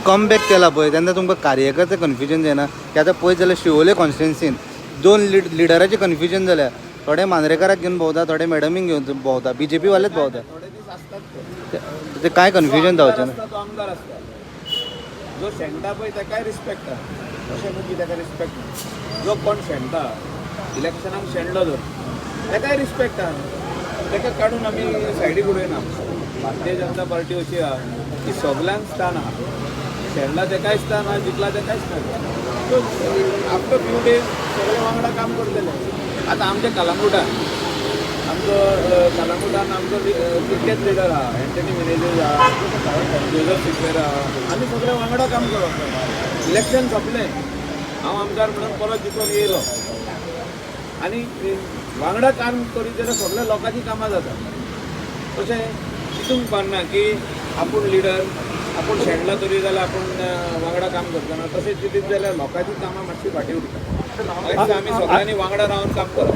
Comeback केला पळय तेन्ना तुमकां कार्यकर्ते कन्फ्युजन जायना की आतां पळयत जाल्यार शिवोले कॉन्स्टिट्युन्सीन दोन लिडराचें कन्फ्युजन जाल्या. थोडे मांद्रेकाराक घेवन भोंवता, थोडे मॅडमीक घेवन भोंवता, बीजेपी वालेच भोंवता. थोडे दीस आसतात ते. ते काय कन्फ्युजन जावचें ना? आसता तो आमदार आसता. जो शेणटा पळय ताकाय रिस्पेक्ट आहा, अशें न्हू की ताका रिस्पेक्ट ना. जो कोण शेणटा, इलेक्शनाक शेणलो जर, ताकाय रिस्पेक्ट आहा. ताका काडून आमी सायडीक उडयना. भारतीय जनता पार्टी अशी आहा की सगल्यांक स्थान आहा. शेणला ताकाय स्थान आहा, जिखला ताकाय स्थान. सो आफ्टर फ्यू डेज सगळे वांगडा काम करतले. आतां आमच्या कलांगुटान आमचो कलांगुटान आमचो तितकेच लिडर आहा, एंटनी मिनेजीस आहा, जोजफ सिक्वेरा आहा. आमी सगळे वांगडा काम करप. इलेक्शन सोंपलें, हांव आमदार म्हणून परत जिखून येयलो आनी वांगडा काम करीत जाल्यार सगळ्या लोकांची कामां जाता. तशें चिंतूंक पारना की आपूण लिडर, आपूण शेणला तरी जाल्यार आपूण वांगडा काम करतना. तशें चिंतीत जाल्यार लोकांची कामां मातशी फाटीं उरता. म्हाका दिसता आमी सगळ्यांनी वांगडा रावन काम करप.